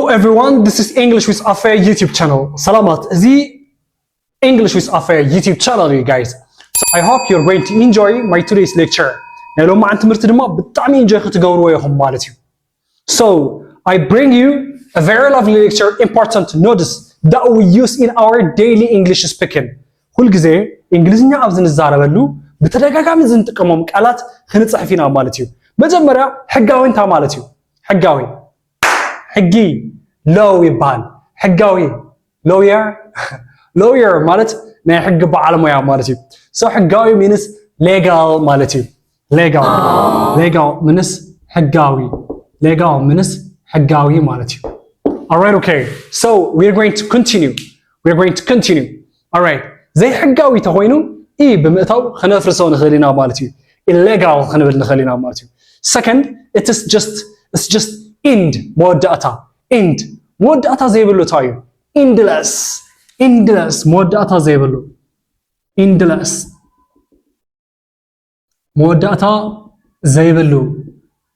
Everyone, this is English with Afe YouTube channel. ሰላማት፣ እዚ English with Afe YouTube channel እዩ, guys. So I hope you're going to enjoy my today's lecture. ናይ ሎማዓንቲ ትምህርቲ ድማ ብጣዕሚ ኢንጆይ ክትገብርዎ ኢኹም ማለት እዩ። So I bring you a very lovely lecture, important notes that we use in our daily English speaking. ኩልግዜ እንግሊዝኛ ኣብ ዝንዛረበሉ ብተደጋጋሚ ዝንጥቀሞም ቃላት ክንፅሕፍ ኢና ማለት እዩ። መጀመርያ ሕጋዊ እንታይ ማለት እዩ? ሕጋዊ ሕጊ፣ ሎው ይበሃል። ሕጋዊ፣ ሎየር፣ ሎየር ማለት ናይ ሕጊ በዓል ሞያ ማለት እዩ። So ሕጋዊ ሚንስ ሌጋል ማለት እዩ። ሌጋል፣ ሌጋል ሚንስ ሕጋዊ፣ ሌጋል ሚንስ ሕጋዊ ማለት እዩ። Alright, okay. So we're going to continue. We're going to continue. Alright. ዘይሕጋዊ ተኾይኑ ኢ ብምእታው ክነፍርሶ ንኽእል ኢና ማለት እዩ። ኢሌጋል ክንብል ንኽእል ኢና ማለት እዩ። Second, it is just, it's just ኢንድ፣ መወዳእታ። ኢንድ፣ መወዳእታ ዘይብሉ እንታይ እዩ? ኢንድለስ፣ ኢንድለስ፣ መወዳእታ ዘይብሉ። ኢንድለስ፣ መወዳእታ ዘይብሉ።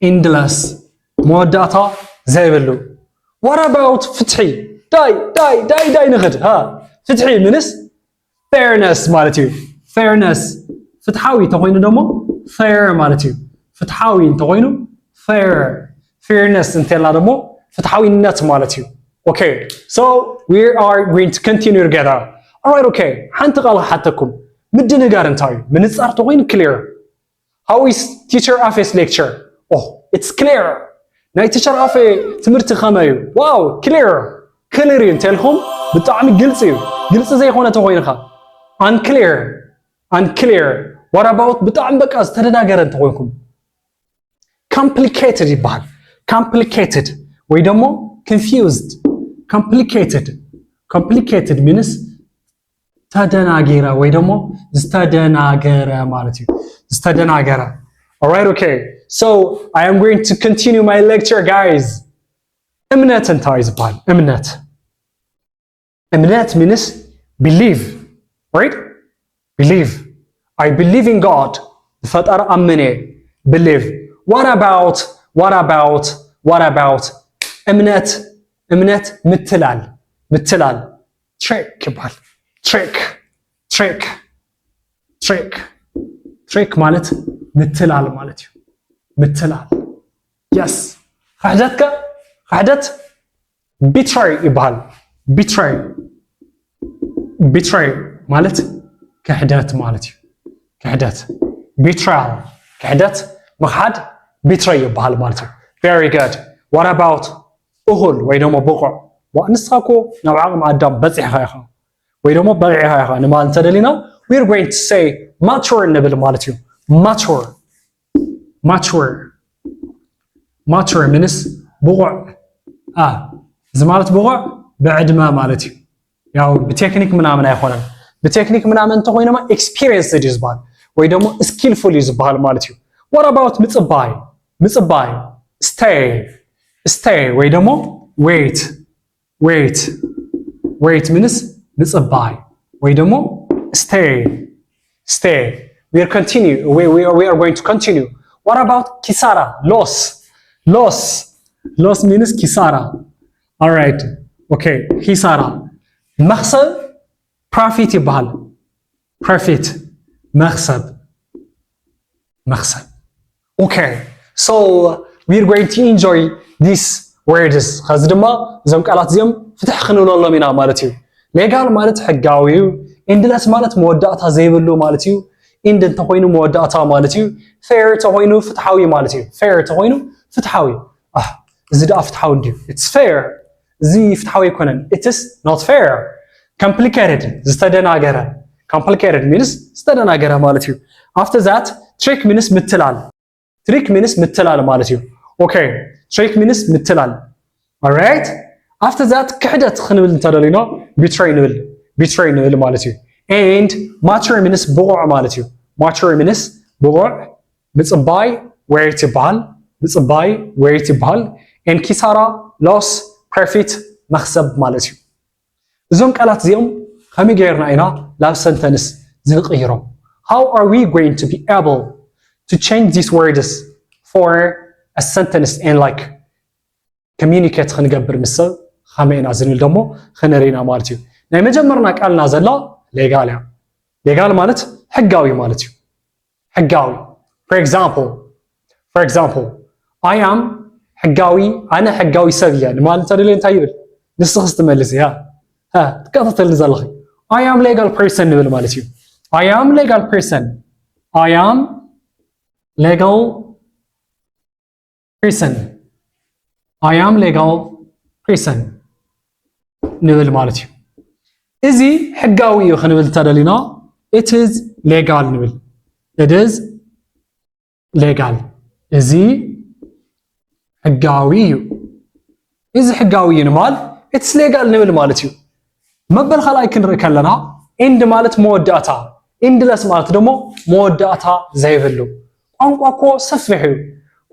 ኢንድለስ፣ መወዳእታ ዘይብሉ። What about ፍትሒ? ዳይ ዳይ ዳይ ዳይ ንኽድ ሃ። ፍትሒ ምንስ ፌርነስ ማለት እዩ። ፌርነስ፣ ፍትሓዊ እንተኾይኑ ደሞ ፌር ማለት እዩ። ፍትሓዊ እንተኾይኑ ፌር፣ ፌርነስ እንተልና ደሞ ፍትሓዊነት ማለት እዩ። Okay, so we are going to continue together. Alright, okay. ሓንቲ ቃል ክሓተኩም። ምድንጋር እንታይ እዩ? ምንጻር ተኾይኑ ክሊር። How is teacher Afe's lecture? Oh, it's clear. ናይ ቲቸር ኣፌ ትምህርቲ ከመይ እዩ? ዋው፣ ክሊር፣ ክሊር እዩ እንተልኩም ብጣዕሚ ግልፂ እዩ። ግልፂ ዘይኮነ ተኾይንኻ unclear, unclear. What about ብጣዕሚ በቃ ዝተደናገረ እንተኾይንኩም? Complicated ይበሃል። Complicated ወይ ደሞ confused። Complicated፣ complicated means ተደናጊረ ወይ ደሞ ዝተደናገረ ማለት እዩ። ዝተደናገረ። Alright, okay. So I am going to continue my lecture, guys. እምነት እንታይ እዩ ዝበሃል? እምነት፣ እምነት means believe, right? Believe. I believe in God. ብፈጣሪ ኣምን እየ። Believe. What about, what about, what about እምነት፣ እምነት ምትላል፣ ምትላል፣ ትሪክ ይበሃል። ትሪክ፣ ትሪክ፣ ትሪክ፣ ትሪክ ማለት ምትላል ማለት እዩ። ምትላል። የስ። ክሕደት ከ? ክሕደት ቢትራይ ይበሃል። ቢትራይ፣ ቢትራይ ማለት ክሕደት ማለት እዩ። ክሕደት፣ ቢትራያል፣ ክሕደት፣ ምኽሓድ፣ ቢትራይ ይበሃል ማለት እዩ። Very good. What about እኹል ወይ ደሞ ብቑዕ? ዋ፣ ንስኻ እኮ ናብ ዓቕሚ ኣዳም በፂሕኻ ኢኻ ወይ ደሞ በቒዕኻ ኢኻ ንማለት እንተደሊና፣ we are going to say ማቹር ንብል ማለት እዩ። ማቹር፣ ማቹር፣ ማቹር ሚንስ ብቑዕ። አ፣ እዚ ማለት ብቑዕ ብዕድመ ማለት እዩ። ያው ብቴክኒክ ምናምን ኣይኮነን። ብቴክኒክ ምናምን እንተኾይኑማ ኤክስፒሪየንስድ እዩ ዝበሃል ወይ ደሞ ስኪልፉል እዩ ዝበሃል ማለት እዩ። What about ምጽባይ? ምጽባይ፣ ስቴይ፣ ስቴይ ወይ ደሞ ዌይት፣ ዌይት፣ ዌይት ሚንስ ምጽባይ ወይ ደሞ ስቴይ፣ ስቴይ። We are continue, we, we, are, we are going to continue. What about ኪሳራ? ሎስ፣ ሎስ፣ ሎስ ሚንስ ኪሳራ። Alright, okay. ኪሳራ፣ መኽሰብ ፕሮፊት ይበሃል። ፕሮፊት፣ መኽሰብ፣ መኽሰብ። Okay, so we are going to enjoy these words. ከዚ ድማ እዞም ቃላት እዚኦም ፍትሕ ክንብለሎም ኢና ማለት እዩ። ሌጋል ማለት ሕጋዊ እዩ። ኢንድለስ ማለት መወዳእታ ዘይብሉ ማለት እዩ። ኢንድ እንተኾይኑ መወዳእታ ማለት እዩ። ፌር ተኾይኑ ፍትሓዊ ማለት እዩ። ፌር ተኾይኑ ፍትሓዊ። ኣህ፣ እዚ ደኣ ፍትሓዊ እንድዩ። It's fair። እዚ ፍትሓዊ ኣይኮነን። It is not fair። ኮምፕሊኬትድ፣ ዝተደናገረ። ኮምፕሊኬትድ ሚንስ ዝተደናገረ ማለት እዩ። After that, ትሪክ ሚንስ ምትላል። ትሪክ ሚንስ ምትላል ማለት እዩ። Okay, ትሪክ ሚንስ ምትላል። Alright? After that, ክሕደት ክንብል እንተደሊና ቢትሬይ ንብል። ቢትሬይ ንብል ማለት እዩ። And ማቹር ሚንስ ብቑዕ ማለት እዩ። ማቹር ሚንስ ብቑዕ፣ ምጽባይ ዌይት ይበሃል። ምጽባይ ዌይት ይበሃል። And ኪሳራ፣ ሎስ፣ ፕሮፊት፣ መኽሰብ ማለት እዩ። እዞም ቃላት እዚኦም ከመይ ጌርና ኢና ናብ ሰንተንስ ዝንቕይሮም? How are we going to be able to change these words for a sentence and, like, communicate ክንገብር ምስ ሰብ ከመይ ኢና ዝንብል ደሞ ክንርኢ ኢና ማለት እዩ። ናይ መጀመርና ቃልና ዘላ legal እያ። Legal ማለት ሕጋዊ ማለት እዩ። ሕጋዊ። For example, for example, I am ሕጋዊ፣ ኣነ ሕጋዊ ሰብ እየ ንማለት እንተደልየ እንታይ ይብል? ንስኽስ ትመልስ እያ። ሀ፣ ትከታተልኒ ዘለኺ። I am legal person ንብል ማለት እዩ። I am legal person. I am legal person. I am legal person ንብል ማለት እዩ። እዚ ሕጋዊ እዩ ክንብል እንተደሊና it is legal ንብል። It is legal። እዚ ሕጋዊ እዩ። እዚ ሕጋዊ እዩ ንማል it's legal ንብል ማለት እዩ። መበል ካልኣይ ክንርኢ ከለና end ማለት መወዳእታ፣ endless ማለት ደሞ መወዳእታ ዘይብሉ። ቋንቋ እኮ ሰፊሕ እዩ።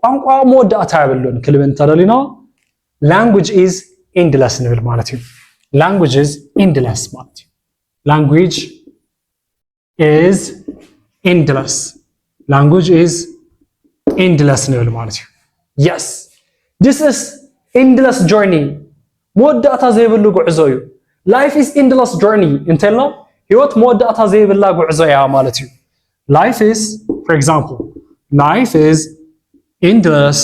ቋንቋ መወዳእታ የብሉን ክልብል እንተደሊና language is endless ንብል ማለት እዩ። Language is endless ማለት እዩ። Language is endless. Language is endless ንብል ማለት እዩ። Yes, this is endless journey. መወዳእታ ዘይብሉ ጉዕዞ እዩ። Life is endless journey እንተልና ህይወት መወዳእታ ዘይብላ ጉዕዞ እያ ማለት እዩ። Life is, for example, life is endless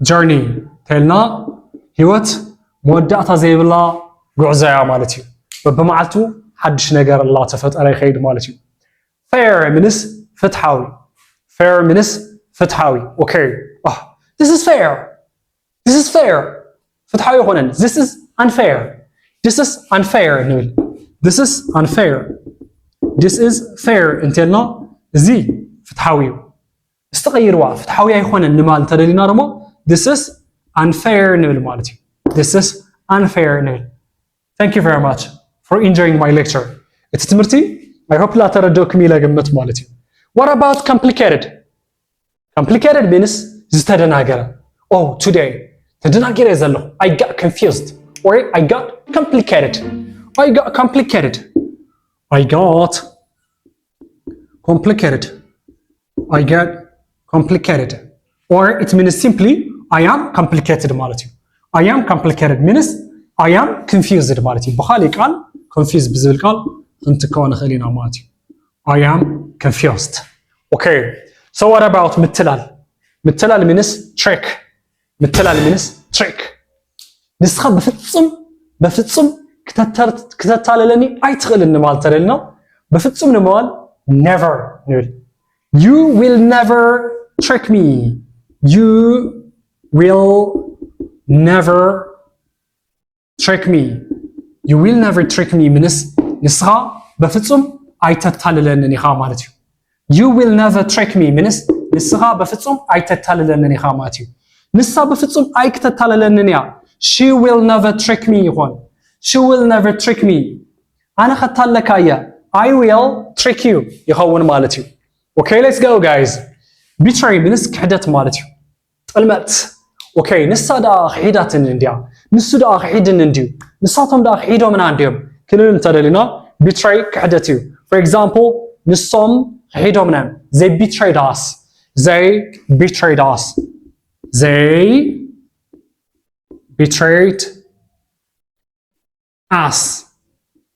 journey ተልና ህይወት መወዳእታ ዘይብላ ጉዕዞ እያ ማለት እዩ። በብመዓልቱ ሓድሽ ነገር እናተፈጠረ ይኸይድ ማለት እዩ። Fair ምንስ ፍትሓዊ። Fair ምንስ ፍትሓዊ። Okay. Oh, this is fair. This is fair. ፍትሓዊ ይኾነን። This is unfair. This is unfair ንብል። This is unfair. This is fair እንተልና እዚ ፍትሓዊ እዩ። እስቲ ቀይርዋ፣ ፍትሓዊ ኣይኾነን ንማል እንተደሊና ደሞ this is unfair ንብል ማለት እዩ። This is unfair ንብል። Thank you very much for enjoying my lecture. እቲ ትምህርቲ I hope ላተረደእኩም ኢለ ግምት ማለት እዩ። What about complicated? Complicated means ዝተደናገረ። Oh, today ተደናጊረ ዘለኹ። I got confused or I got complicated. I got complicated. I got complicated. I got complicated. Or it means simply I am complicated ማለት እዩ። I am complicated means I am confused ማለት እዩ። ብኻሊእ ቃል confused ብዝብል ቃል ክንትካኦ ንኽእል ኢና ማለት እዩ። I am confused. Okay. So what about ምትላል? ምትላል means trick. ምትላል means trick. ንስኻ በፍጹም በፍጹም ክተታልለኒ ኣይትኽእልን ንማል ተደልና በፍጹም ንማል never ንብል። You will never trick me. You will never trick me. You will never trick me ምንስ ንስኻ በፍጹም ኣይተታልለንን ኢኻ ማለት እዩ። You will never trick me ምንስ ንስኻ በፍጹም ኣይተታልለንን ኢኻ ማለት እዩ። ንሳ በፍጹም ኣይክተታልለንን እያ። She will never trick me ይኾን። She will never trick me. ኣነ ከታለካ እየ። I will trick you ይኸውን ማለት እዩ። Okay, let's go, guys. Betray ምንስ ክሕደት ማለት እዩ። ጥልመት። Okay, ንሳ ደኣ ክሒዳትኒ እንድያ፣ ንሱ ደኣ ክሒድኒ እንድዩ፣ ንሳቶም ደኣ ክሒዶምና እንድዮም ክንብል እንተደሊና betray ክሕደት እዩ። For example, ንሶም ክሒዶምና እዮም። They betrayed us. They betrayed us. They betrayed us.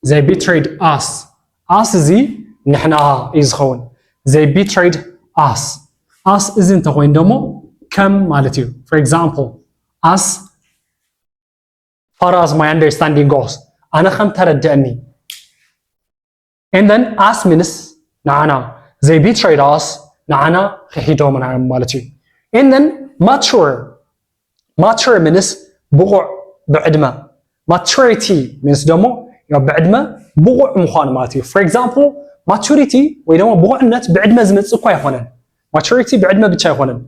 They betrayed us. Us እዚ ንሕና እዩ ዝኸውን። They betrayed us. Us እዚ እንተኮይኑ ደሞ ከም ማለት እዩ። For example, as far as my understanding goes, ኣነ ከም ተረድአኒ። And then us means ንዓና። They betrayed us. ንዓና ክሒዶምና እዮም ማለት እዩ። And then mature. Mature means ብቑዕ ብዕድመ። Maturity means ደሞ ያው ብዕድመ ብቑዕ ምዃን ማለት እዩ። For example, maturity ወይ ደሞ ብቑዕነት ብዕድመ ዝመጽእ እኮ ኣይኮነን። Maturity ብዕድመ ብቻ ኣይኮነን።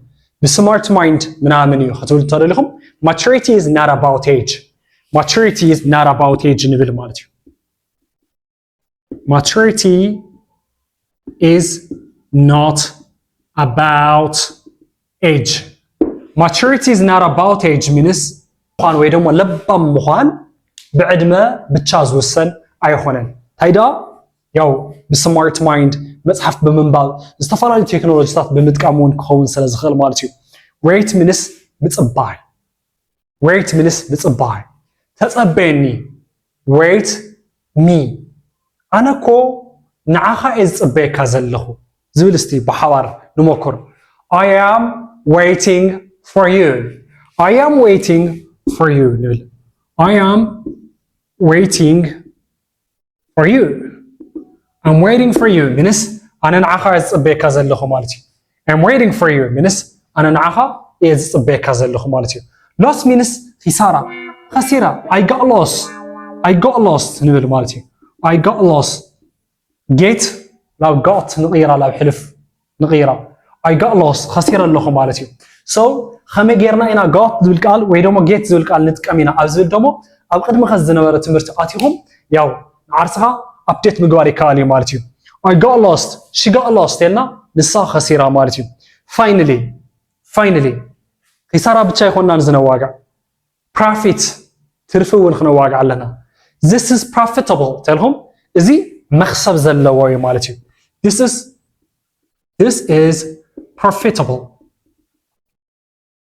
ብ smart mind ምናምን እዩ ክትብሉ ተደሊኹም maturity is not about age. Maturity is not about age ንብል ማለት እዩ። Maturity is not about age. Maturity is not about age means ምዃን ወይ ደሞ ለባም ምዃን ብዕድመ ብቻ ዝውሰን ኣይኾነን። እንታይ ደኣ ያው ብ smart mind መጽሓፍ ብምንባብ ዝተፈላለዩ ቴክኖሎጂታት ብምጥቃም እውን ክኸውን ስለ ዝኽእል ማለት እዩ። Wait means ምጽባይ። Wait means ምጽባይ። ተጸበየኒ። Wait me. ኣነ እኮ ንዓኻ እየ ዝጽበየካ ዘለኹ ዝብል እስቲ ብሓባር ንሞክር። I am waiting for you. I am waiting for you ንብል። I am waiting for you. I'm waiting for you means ኣነ ንዓኻ እየ ዝጽበየካ ዘለኹ ማለት እዩ። I'm waiting for you means ኣነ ንዓኻ እየ ዝጽበየካ ዘለኹ ማለት እዩ። Lost means ኺሳራ፣ ኸሲራ። I got lost. I got lost ንብል ማለት እዩ። I got lost. Get ናብ got ንቕይራ፣ ናብ ሕሉፍ ንቕይራ። I got lost፣ ኸሲረ ኣለኹ ማለት እዩ። So ከመይ ጌርና ኢና got ዝብል ቃል ወይ ደሞ get ዝብል ቃል ንጥቀም ኢና ኣብ ዝብል ደሞ ኣብ ቅድሚ ኸዚ ዝነበረ ትምህርቲ ኣቲኹም ያው ንዓርስኻ update ምግባር ይከኣል እዩ ማለት እዩ። I got lost, she got lost ኢልና ንሳ ኸሲራ ማለት እዩ። Finally, finally ኺሳራ ብቻ ኣይኮንናን ዝነዋግዕ፣ profit ትርፊ እውን ክነዋግዕ ኣለና። This is profitable ተልኹም፣ እዚ መኽሰብ ዘለዎ እዩ ማለት እዩ። This is this is profitable.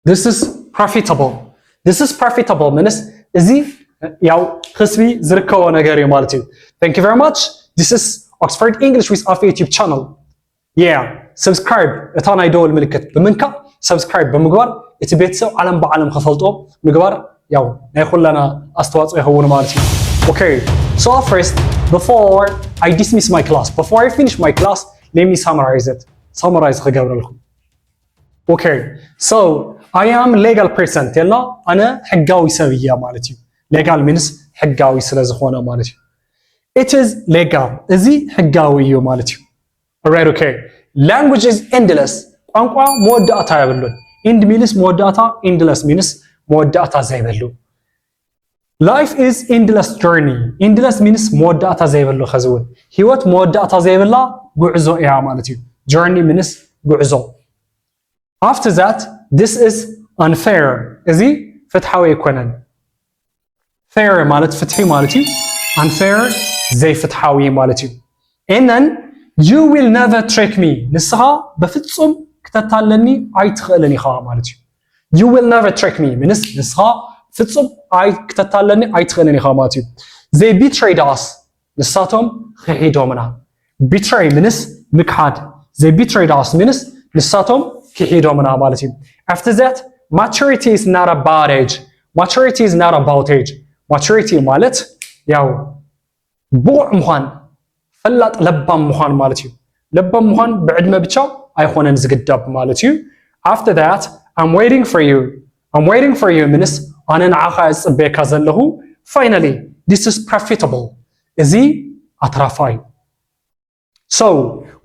This is profitable. This is profitable means እዚ ያው ክስቢ ዝርከቦ ነገር እዩ ማለት እዩ። Thank you very much. This is Oxford English with Afi YouTube channel. Yeah, subscribe እታ ናይ ደወል ምልክት ብምንካእ subscribe ብምግባር እቲ ቤተሰብ ዓለም ብዓለም ከፈልጦ ምግባር ያው ናይ ኩላና ኣስተዋጽኦ ይኸውን ማለት እዩ። Okay, so first, before I dismiss my class, before I finish my class, let me summarize it. Summarize ክገብረልኩም። Okay, so I am legal person ተልና ኣነ ሕጋዊ ሰብ እያ ማለት እዩ። Legal means ሕጋዊ ስለ ዝኾነ ማለት እዩ። It is legal, እዚ ሕጋዊ እዩ ማለት እዩ። Alright, okay. Language is endless. ቋንቋ መወዳእታ የብሉን። End means መወዳእታ፣ endless means መወዳእታ ዘይብሉ። Life is endless journey. Endless means መወዳእታ ዘይብሉ። ኸዚ እውን ህይወት መወዳእታ ዘይብላ ጉዕዞ እያ ማለት እዩ። Journey means ጉዕዞ። After that, this is unfair. እዚ ፍትሓዊ ኣይኮነን። Fair ማለት ፍትሒ ማለት እዩ። Unfair ዘይፍትሓዊ ማለት እዩ። And then you will never trick me. ንስኻ በፍጹም ክተታለኒ ኣይትኽእልን ኢኻ ማለት እዩ። You will never trick me means ንስኻ ፍጹም ኣይ ክተታለኒ ኣይትኽእልን ኢኻ ማለት እዩ። They betrayed us. ንሳቶም ክሒዶምና። Betray means ምክሓድ። They betrayed us means ንሳቶም ክሒዶምና ማለት እዩ። After that, maturity is not about age. Maturity is not about age. Maturity ማለት ያው ብቑዕ ምዃን፣ ፈላጥ ለባም ምዃን ማለት እዩ። ለባም ምዃን ብዕድመ ብቻ ኣይኾነን ዝግደብ ማለት እዩ። After that, I'm waiting for you. I'm waiting for you means ኣነ ንዓኻ እጽበየካ ዘለኹ። Finally, this is profitable. እዚ ኣትራፋ እዩ። So,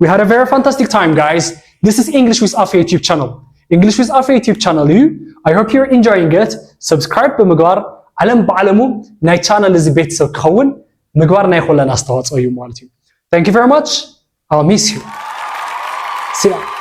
we had a very fantastic time, guys. This is English with Afi YouTube channel. English with Afi YouTube channel እዩ። I hope you're enjoying it. Subscribe ብምግባር ዓለም ብዓለሙ ናይ ቻነል እዚ ቤተሰብ ክኸውን ምግባር ናይ ኩለን ኣስተዋጽኦ እዩ ማለት እዩ። Thank you very much. I'll miss you. See ya.